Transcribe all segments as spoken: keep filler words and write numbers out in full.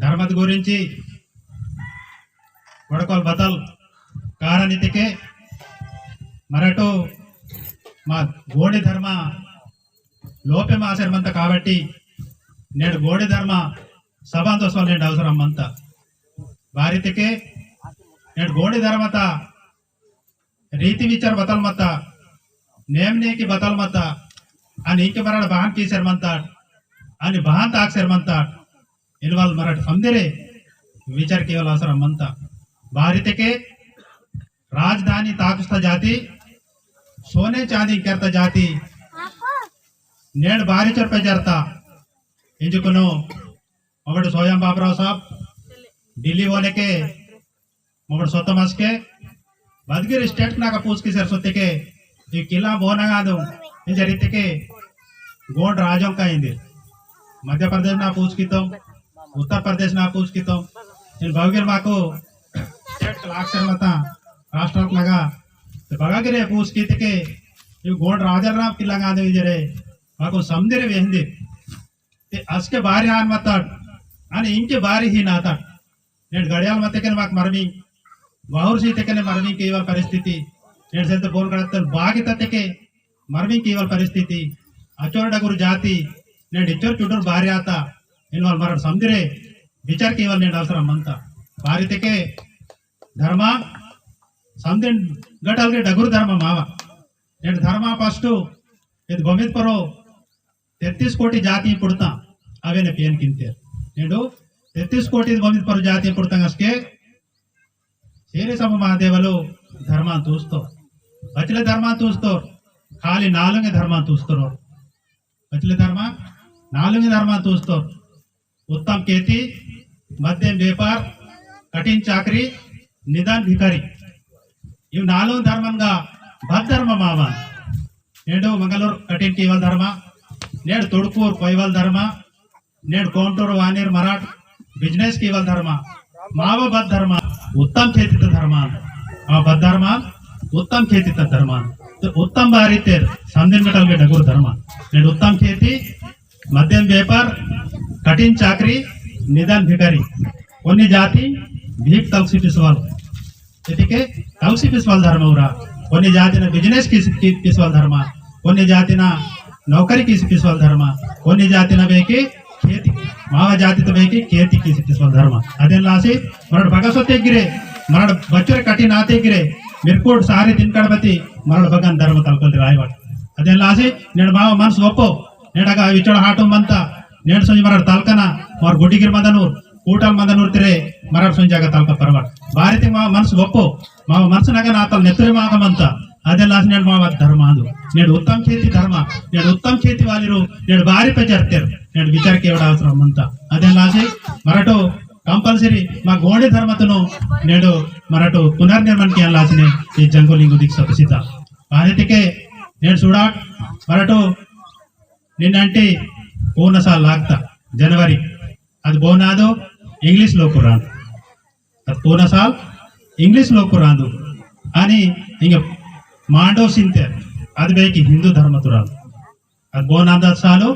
धर्मत गुरिंची वड़कल बतल कारण इतिके मरटो मा गोंडी धर्म लोपे मासेर मंत काबट्टी नेड गोंडी धर्म सभा दोसवल नेड अवसरम मंत। बारितिके नेड गोंडी धर्मता रीति विचार बतल मता, नेम नेकी बतल मता, अनि इंके मरड़ बहान कीसेर मंताट, अनि बहान ताकसेर मंताट, इनवाल मरड़ समदिरे विचार केवल अवसरम मंता। बारितिके राजधानी ताकुस्ता जाति, सोने चांदी करता जाति, नेड बारी चोर पे जरता, इंजुकुनो मगड़ सोयम बाबराव साहब, दिल्ली वाले के मगड़ सोतमस के बदगिर स्टेट ना का पूछ की सर सोते के ये किला बोना गादो इंजर इते के गोंड राजों का इंदे मध्य प्रदेश ना पूछ की तो उत्तर प्रदेश ना पूछ की तो इन भावगिर माको स्टेट क्लाक सर मता राष्ट्र लगा तो बगा गिरे पूछ की इते के ये गोंड राजा राम किला गादो इंजरे माको समदिर वेहंदे ते असके बारी आन मताड, अनि इंके बारी ही नाताड। नेड गड़ियाल मतेकने माक मरमी, वाहुर सीतेकने मरमी केवल परिस्थिति, नेड सेंते बोल गड़तल बागी ततेके मरमी केवल परिस्थिति, अचोर डगुर जाति, नेड इचोर चुडुर बारी आता, इनवाल मरण समदिरे, विचार केवल नेड अवसरम मंता। बारी तेके धर्मा, समदिन गटल के डगुर धर्म मावा। नेड धर्मा first, इद भूमित परो, तेत्तीस कोटि जाति पुड़ता अवेने पेन किंतेर। नेडो तेत्तीस कोटि भूमि पर जाति पुड़ता असके शेरे सब महादेवलो धर्मा तूस्तो। बचले धर्मा तूस्तो। खाली नालुंगे धर्मा तूस्तो। बचले धर्मा नालुंगे धर्मा तूस्तो। उत्तम खेती, मध्यम व्यापार, कठिन चाकरी, निदान भिखारी। इव नालुंग धर्मनगा बद धर्म मावा। नेडो मंगलूर कठिन कीवल धर्म, नेड तुड़कूर कोयवल धर्म, नेड कोंटूर वानेर मराठ business कीवल धर्म, मावा बद धर्म, उत्तम खेती त धर्म, आ बद धर्म, उत्तम खेती त धर्म, तो उत्तम बारी तेर, समदिन गटल के डगुर धर्म, नेड उत्तम खेती, मध्यम व्यापार, कठिन चाकरी, निदान भिखारी। कोन्नी जाति भीख तलसी पिसवाल। इतिके तलसी पिसवाल धर्म उरा। कोन्नी जातिना business की, की पिसवाल धर्म। कोन्नी जातिना नौकरी की पिसवाल धर्म। कोन्नी जातिना बेके खेती। मावा जाति तो बेके खेती की पिसवाल धर्म। अदेन लासी मरड़ बगसो तेगिरे, मरड़ बच्चोरे कठिन आते गिरे, मिरकोट सारे दिन कड़बती, मरड़ बगन धर्म तलकल रायवाट। अदेन लासी नेड़ मावा मनस ओप्पो, नेड़गा विचड़ हाटो मंता, नेड़ सोंजी मराड़ तालकना, मार गुड्डिगिर मंदनूर, कूटल मंदनूर तेरे, मराड़ सोंजी जागा तालका परवाड़। बारी ते मा मनस गप्पो, मा मनस नगन आतल नेतुरे माग मंता, अदे लास नेड़ मावा धर्म आंदु। नेड़ उत्तम खेती धर्म, नेड़ उत्तम खेती वाली रो, नेड़ बारी पे जरतेर, नेड़ विचार केवड़ा अवसरम मंता। अदे लासे मराठो compulsory मा गोंडी धर्मतुनु नेड़ मराठो पुनर्निर्माण किया लासने ये जंगो लिंगो दीक्षा पसिता। बारी तेके नेड़ सुड़ाट मराठो निन्नंटे पूनसाल लागता जनवरी, अद बोनादो English लोकुरांदु, अद पूनसाल English लोकुरांदु। अनि इंग मांडो सिंते अद बेकी हिंदू धर्मतुरांदु। अद बोनादा सालो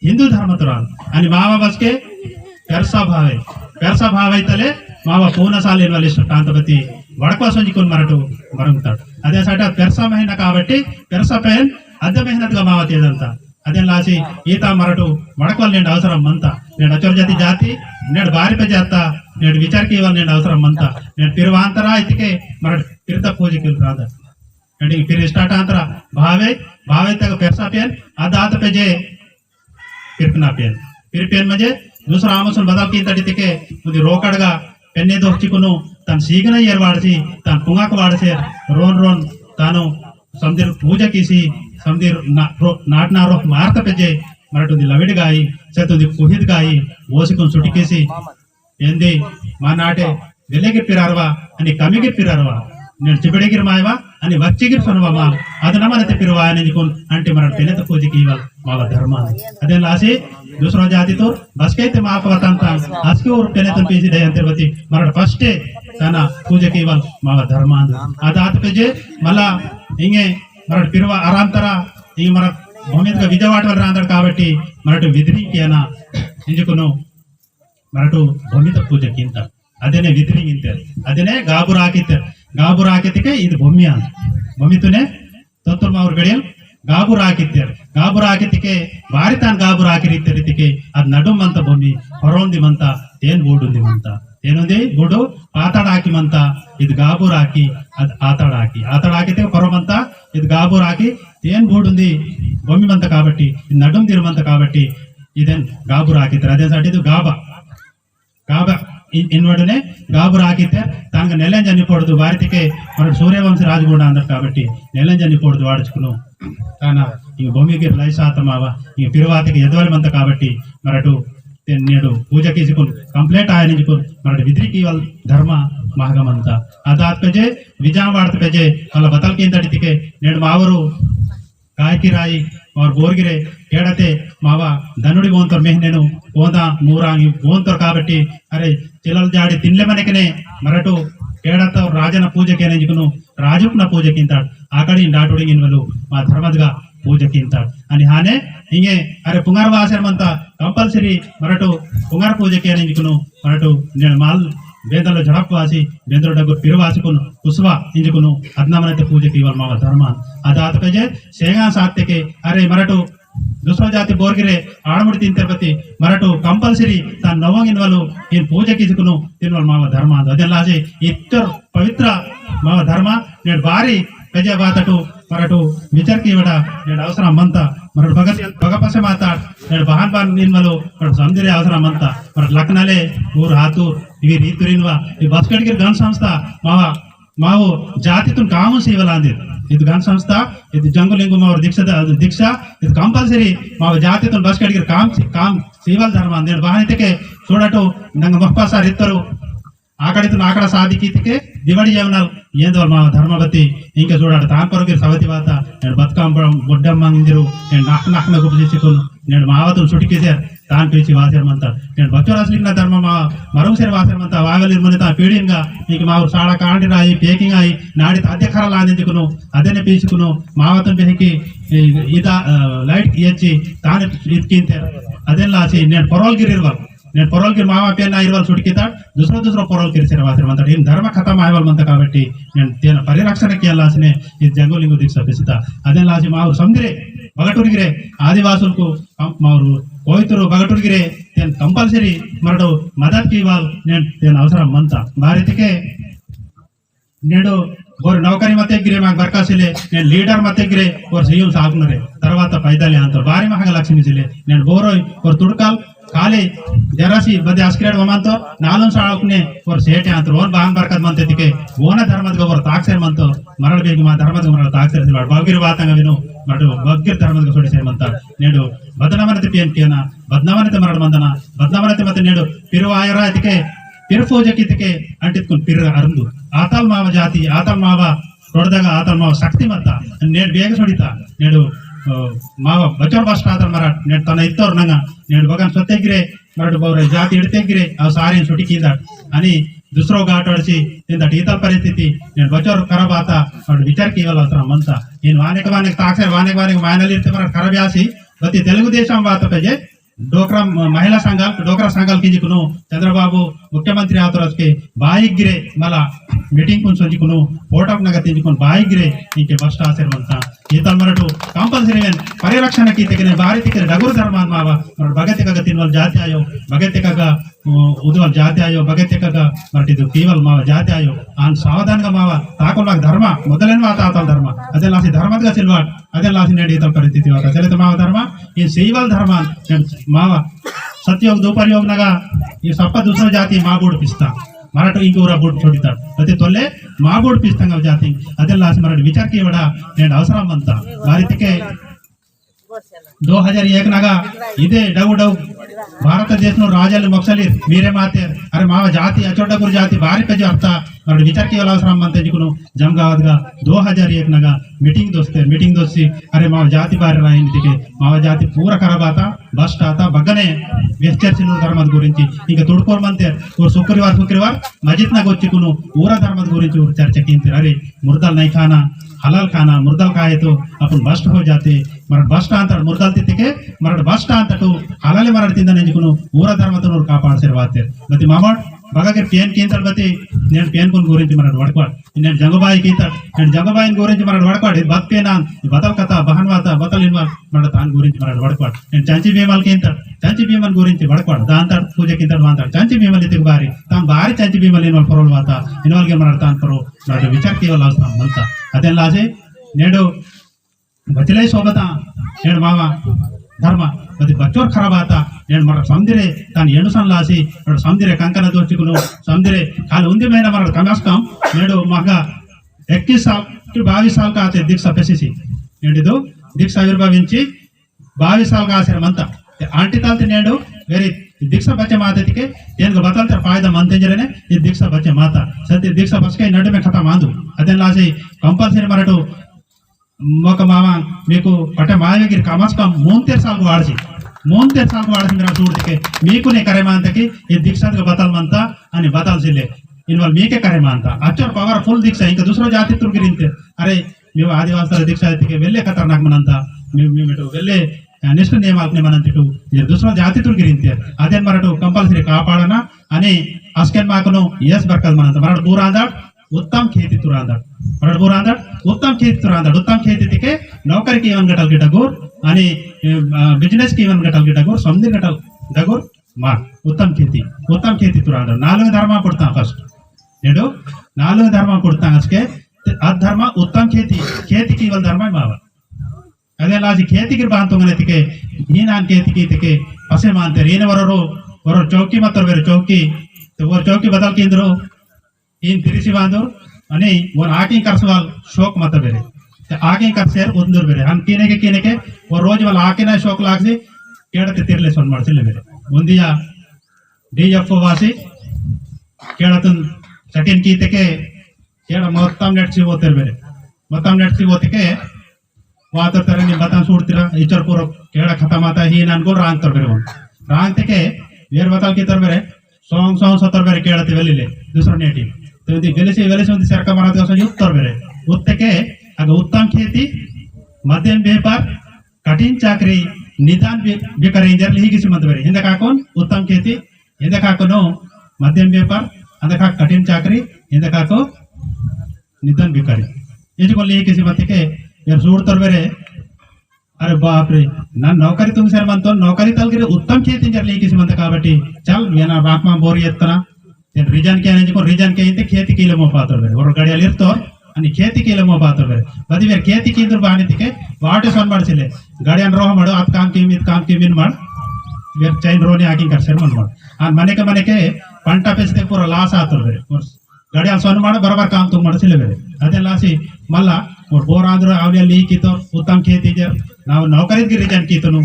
हिंदू धर्मतुरांदु। अनि मावा बसके पेरसा भावे, पेरसा भावे तले मावा पूनसाल इनवालिस्ट कांतपति वड़कवा सोंजिकुन मरटु मरंगताड़। अदे साटा पेरसा महीना काबट्टी पेरसा पेन अद्द मेहनत गा मावा तेदंता। अदेन लासी ईता मरटु वड़कवल नेंड अवसरम मंता। नेंड अचोर जाति जाति, नेंड बारी पे जाता, नेंड विचार कीवल नेंड अवसरम मंता। नेंड पिरवांतरा इतिके मरट पिरता पूजे किल रादा। नेंड पिर start आंतरा भावे, भावे तक पेरसा पेन, अद आत पे जे पिरपना पेन। पिर पेन मजे दूसरा आमसुन बदल की तड़ी तिके, उदी रोकड़गा पेन्ने दोहचिकुनु तन सीगना एर वाड़सी, तन पुंगाक वाड़से, रोन रोन तानु समदिर पूजा किसी, समदिर ना-, रो-, नाटना रोह मारत पेजे, मरटुदी लविड गाई, सेतुदी पुहित गाई, ओसिकुन सुटिकिसी, एंदी मा नाटे वेलेगिर पिरारवा, अनि कमिगिर पिरारवा, नेन चिबड़ेगिर मायवा, अनि वच्चिगिर सोनवा मा, अद नमनते पिरवा, अनि निकुन अंटी मरट पेनेत पूजा कीवल। मावा धर्म। अदेन लासी दूसरा जाति तोर बसके ते माफ वतंता, असके और पेने तन पीसी दयंते वती मरड़ first तना पूजा कीवल मावा धर्म। अदात पेजे मला इंगे मरड़ पिरवा आरांतरा इंगे मरड़ भूमित का विजवाट वाल रांदड़ काबट्टी मरड़ विधि कियाना इंजकुनो मरटु भूमित पूजा किंता। अदेने वितरिंग इंतेर। अदेने गाबुर आकितेर। गाबुर आकितिके इद भूमि आन। भूमितुने तोतुर माउर गड़ियल गाबुर आकितेर। गाबुर आकितिके बारितान गाबुर आकिरितेर इतिके अद नडुम मंता भूमि, होरोंदी मंता, तेन बूडुंदी मंता। तेनुंदी बूडु पाताड़ आकि मंता, इद गाबुर आकि, अद आताड़ आकि। आताड़ आकितिके होरो मंता, इद गाबुर आकि, तेन बूडुंदी भूमि मंता काबट्टी, इद नडुम दिर मंता काबट्टी, इदेन गाबुर आकितेर। अदेन साटी इद गाबा। गाबा इन-, इनवडने गाबुर आकितेर, तानग नेलेंज अनि पोड़दु, बारितिके मरट सूर्यवंश राजगुंड आंदर काबट्टी, नेलेंज अनि पोड़दु वाड़चुकुनु। ताना इंग भूमि गिर लय सात मावा, इंग पिरवातिके यदवल मंता काबट्टी, मरटु तेन नेडु पूजा कीसिकुन complete आयनिंजिकुन, मरट विद्री कीवल धर्म महग मंता। अदात पेजे, विजाम वाड़त पेजे, अला बतल किंतड़ितिके, नेडु मावरु कायकिराई और बोरगिरे केड़ते मावा धनुड़ी बोंतर मेहनेनु बोंदा मूरांगी बोंतर काबट्टी, अरे, चिलल जाड़ी तिनले मनकने मरटु केड़त राजन पूजा केने जिकुनु राजुकन पूजा किंताड़। आकड़ी डाटुड़ी इनवलु मा धर्मदगा पूजा किंताड़। अनि हाने इंगे, अरे, पुंगार वासर मंता compulsory मरटु पुंगार पूजा केने जिकुनु मरटु नेड़ माल बेंदलो झड़प वासी, बेंदलो डगुर पिर वासीकुन कुसवा इंजुकुनु अदनामनते पूजा कीवल मावा धर्म। अदात पेजे सेंगा सात्य के, अरे, मरटु दूसरा जाति बोरगिरे आड़मुड़ी तीन तिरुपति मरटु compulsory तान नवंग इनवलु इन पूजा कीजुकुनु तिनवल मावा धर्म। अदेन लासी इत्तर पवित्र मावा धर्म। नेड़ बारी पेजे बातटु मरटु विचार कीवड़ा नेड़ अवसर मंता। मरटु भगत भगपसे माता नेड़ बहान बहान इनवलु मरटु समझरे अवसर मंता। मरटु लखनले ऊर हातूर इवी रीतुरिनवा ई बस्केट गिर गण संस्था मावा मावो जातितुन काम सीवल आंदिर। इद गण संस्था, इद जंगुलिंगु मावर दीक्षा द-, दीक्षा, इद compulsory मावो जातितुन बस्केट गिर काम सी-, काम सीवल धर्म आंदिर। बहान इतके चूड़टो नंग मोहपा सार इत्तरु। आकड़ितुन आकड़ा सादी कीतिके दिवाड़ी जवनल येंदोल मावा धर्मवती इंके चूड़ाट तान पर गिर सवती वाता, नेड़ बतकाम बड़-, बोड्डम मंगिंदिरु, नेड़ नाक नाक में गुप्त चिकुन, नेड़ मावतुन सुटिकिसेर, तान पीछे वासेर मंता। नेड़ बच्चोर असलिक ना धर्म मा-, मरुंगसेर वासेर मंता, वागलिर मने ता पीड़िनगा, इंके मावर साड़ा कांडिर आई, packing आई, नाड़ी ताद्य खरा लाने जिकुनु, अदेने पीछकुनु, मावतुन बेहकी, ए, इदा, अ, light येची, ताने इद किंते, अदेन लासी, नेड़ परोल गिरिर वाल। नेड़ परोल गिर मावा पेन आइर वाल सुटिकिता, दूसरा दूसरा परोल गिर सेर वासेर मंता। इन धर्म खतम आयवल मंता काबट्टी, नेड़ तेन परिरक्षण किया लासने, इद जंगो लिंगो दीक्षा पेसिता। अदेन लासी मावर समदिरे, बगटुर गिरे, आदिवासुलकु कम-, मावरु कोइतुरु बगटुर गिरे तेन compulsory मरटो मदत कीवाल नेन तेन अवसरम मंता। बारितिके नेडो बोर नौकरी मते गिरे माग बरकासिले, नेन leader मते गिरे बोर सीएम सागनरे, तरवाता पैदले आंतो बारी महग लक्ष्मी सिले, नेन बोरो बोर तुड़काल खाली जरासी बदे अस्क्रेड वमंतो नालुन साळकने बोर सेटे आंतो ओन बाहन बरकत मंते तिके ओन धर्मदगा बोर ताक्सेर मंतो। मरल बेग मा धर्मदगा मरल ताक्सेर सिलवाड़ बगिर बातंग विनु मरल बगिर धर्मदगा सोड़ी सेर मंता। नेडो बदनामनते पेन केना, बदनामनते मरल मंदना, बदनामनते मते नेडो पिरु आयरा इतिके, पिरु पूजा कितिके, अंटितकुन पिरु अरुंदु। आतल माव जाति, आतल माव रोडदगा, आतल माव शक्ति मत्ता। नेड बेग सोड़िता, नेडो, अ, माव बचोर बस्ट आतल मरल, नेड तना इत्तोर नंगा, नेड बगन सोते गिरे, मरल बौरे जाति इड़ते गिरे, अव सारे सोड़ी कीदा। अनि दूसरो गाट अड़सी, इंदा टीतल परिस्थिति, नेड बचोर खराब आता, और विचार कीवल अवसर मंता। इन वानेक वानेक ताक्सेर, वानेक वानेक मायनल इर्ते मरल खराब यासी, बत्ती तेलुगु देशम वात पेजे, डोकरा म-, महिला संघाल, डोकरा संघाल किंजिकुनु, चंद्रबाबु मुख्यमंत्री आतुरस्के बाईक गिरे मला meeting कुन सोंजिकुनु, फोटो नगा तिंजिकुनु बाईक गिरे इंके बस्ट आसेर मंता। ईतल मरटु compulsory वेन परिरक्षण कीतेकने बारी तिकने डगुर धर्मान मावा, मरट बगेतेकगा तिनवल जाति आयो, बगेतेकगा, उ-, उदवल जाति आयो, बगेतेकगा मरट इदु कीवल मावा जाति आयो, आन सावधानगा मावा, ताकुल माग धर्म, मोदलेन माता आतल धर्म, अदेन लासी धर्मदगा सिलवाड़, अदेन लासी नेड ईतल परिस्थिति वाता। चलेत मावा धर्म, ये सेवल धर्म, नेड मावा सत्योग दोपरयोग नगा, ये सप्पा दूसरा जाति मा बोर्ड पिस्ता, मरट इंके उरा बोर्ड छोड़िता, अते तोले मा बोर्ड पिस्ता जाति, अदेन लासी मरट विचार कीवड़ा, नेड अवसर मंता। बारी तिके दो हजार एक नगा, इदे डगु डगु, भारत देश नो राजाल मोक्सली, मीरे मातेर, अरे मावा जाति, अचोडगुर जाति, बारी पेजे अर्था, मरट विचार कीवल अवसर मंता इंजिकुनु, जमगावदगा दो हजार एक नगा meeting दोस्ते, meeting दोस्सी, अरे माव जाति बारे राइन तिके, माव जाति पूरा खराब आता, बस्ट आता, बगने वेस्टर सिलूर धर्मद गुरिंची, इंका तुड़कोर मंते, ओर शुक्रवार, शुक्रवार मस्जिद नगा वच्चिकुनु, ऊरा धर्मद गुरिंची ओर चर्चा किंते, अरे मुर्दल नहीं खाना, हलाल खाना, मुर्दल खाए तो अपन बस्ट हो जाते, मरट बस्ट आंतड़ मुर्दल तित्तिके, मरट बस्ट आंतड़ हालले मरट तिंदन इंजिकुनु ऊर धर्मतुनु कापाड़ सेर वातेर। बती मामट बगगिर पेन कींतड़ बती, नेंड पेनकुन गुरिंची मरट वड़कवाड़। नेंड जंगुबाई कींतड़, नेंड जंगुबाईन गुरिंची मरट वड़कवाड़। इद बत पेनान, इद बतल कथा, बहन वाता, बतल इनवाल, मरट तान गुरिंची मरट वड़कवाड़। नेंड चंची भीमल कींतड़, चंची भीमन गुरिंची वड़कवाड़। दांतड़ पूजे कींतड़ वांतड़ चंची भीमल इतिक बारी, तान बारी चंची भीमल इनवाल परोल वाता, इनवाल गे मरट तान परो, मरट विचार कीवल अवसरम मंता। अदेन लासे, नेंडु बचले सोबता, नेंड मावा धर्म, बदी बच्चोर खराब आता, नेंड मरट समदिरे, तान एंडुसन लासी, मरट समदिरे कंकन दोचिकुनु, समदिरे काल उंदी महीना मरट कम से कम, नेंडु मागा इक्कीस साल की बाईस साल का आते दीक्षा पेसिसी, नेंड इदु दीक्षा आविर्भाविंची बाईस साल का आसेर मंता। ते आंटी तालते नेंडु वेरी दीक्षा बच्चे माते तिके, तेन को बतल तेर फायदा मंते जरेने, ये दीक्षा बच्चे माता। सत्य दीक्षा बस के नडु में खत्म आंदु। अदेन लासी compulsory मरटु मोक मामा मीकु पटे मायवेगिर कम से कम मूंतेर साल को आड़सी, मूंतेर साल को आड़सी मेरा सूर दिके, मीकु ने करे मानते कि ये दीक्षा के बतल मानता, अनि बतल सिले, इनवल मीके करे मानता। अच्चर powerful दीक्षा, इंका दूसरा जाति तुर्गिरिंते, अरे, मीवा आदिवासी दीक्षा इतिके वेल्ले खतरनाक मनंता, मी, मी मेटो वेल्ले, अ, निष्ठ नियमालकने मनंतिटु, ये दूसरा जाति तुर्गिरिंते, अदेन मरटो compulsory कापाड़ना, अनि अस्केन माकनो यस बरकत मनंता, मरट दूर आंदड़, उत्तम खेती तुरांदड़। बरड़ बुरांदड़, उत्तम खेती तुरांदड़। उत्तम खेती तिके नौकरी कीवन गटल की डगुर, अनि, अ, business कीवन गटल की डगुर, समदिर गटल डगुर, मा, उत्तम खेती, उत्तम खेती तुरांदड़। नालुंग धर्म पुड़ता first। नेंडु, नालुंग धर्म पुड़ता असके, ते अद धर्म उत्तम खेती, खेती कीवल धर्म मावा। अदे लासी खेती गिर बांतोंगने तिके, हीनान खेती की तिके, पसे मानते, रीने वरोरो, वरोर चौकी मतोर वेरे चौकी, तो वो चौकी बदल कींदरो, इन तिरिसी बांदुर, अनि वन आकिं करसवाल शौक मत बेरे। ते आकिं करसेर उंदुर बेरे। हम किनेके, किनेके, वो रोज वाला आकिं ना शौक लागसी, केड़ा ते तिरले सोन मरसी ले बेरे। उंदिया D F O वासी, केड़ा तुन चकिन कीतेके, केड़ा मोत्तम नेटसी वोतेर बेरे। मोत्तम नेटसी वोतेके, वातर तरह नि बतल सूड़तिरा, इचर पूरो केड़ा खतम आता ही नान गोल रांग तर बेरे वन। रांग तेके, वेर बतल की तर बेरे, सोंग सोंग सतर बेरे केड़ा ते वेली ले, दूसरा नेटी। तो दी वेली से, वेली से उन्दी सरका मरा ते असं युक्त तर बेरे। उत्तेके, अगर उत्तम खेती, मध्यम व्यापार, कठिन चाकरी, निदान बे-, बेकारी इंजर लिही किसी मंत बेरे। हिंदा का कौन? उत्तम खेती, हिंदा का कौन? मध्यम व्यापार, हिंदा का कठिन चाकरी, हिंदा का को निधन भिखारी। इंजि कोन लेई किसी मत के, यार सूर तर बेरे, अरे बाप रे, ना नौकरी तुम सर मन तो नौकरी तल के उत्तम खेती जर लेई किसी मत काबट्टी, चल, ये ना राखमा बोरी एत्तना, ये resign के इंजि कोन resign के इंते खेती कीले मो पातर बेरे, और गड़िया लिर तो, अनि खेती कीले मो पातर बेरे। बदी बेरे खेती कींदुर बानी तिके, वाटे सोन मड़ सिले, गड़िया रोह मड़ो, अत काम की मित काम की मिन मड़, बेरे चैन रोनी आकिं कर सर मन मड़। आ मने के मने के, पंटा पेस ते पूरा loss आतर बेरे, और गड़ियाल सोन माड़ बराबर काम तुम मड़ सिले बेरे। अदे लासी मल्ला और बोरांद्र आवलिया ली कीतो उत्तम खेती जर नाव नौकरी की resign कीतोनु।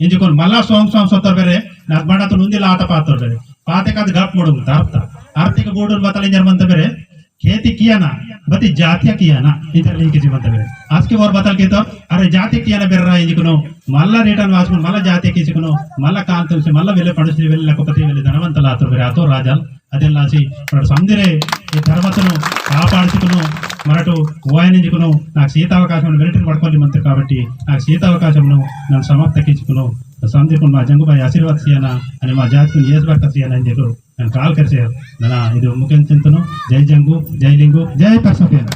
इंजि कोन मल्ला सोंग सोंग सोतर बेरे नाक बड़ा तो नुंदी लाता पातर बेरे। पाते काद गप मोड़ दारता। आर्थिक बोर्ड बतल इंजर मंत बेरे। खेती किया ना, बती जातिया किया ना, इंजर ली किसी मंत बेरे। आज के और बतल कीतो, अरे जाति किया ना बेर्रा इंजि कोन मल्ला return वासुन मल्ला जाति किसी कोन मल्ला काम तुम से मल्ला वेले पड़ोसी वेले लखपति वेले धनवंत लातर बेरे आतो राजल। अदेन लासी मरट समदिरे ई धर्मतुनु कापाड़सिकुनु मरटु वायनिंजिकुनु नाक सीतावकाशमुनु मिलिटरी पड़कोली मंत्री काबट्टी नाक सीतावकाशमुनु नन समाप्त कीचुकुनु समदिरकुनु मा जंगुबाई आशीर्वाद सियाना अनि मा जातिकुनु येस बरकत सियाना इंजेकु नन काल करसे नना इदु मुकेन चिंतनु। जय जंगु, जय लिंगु, जय परसोपेन।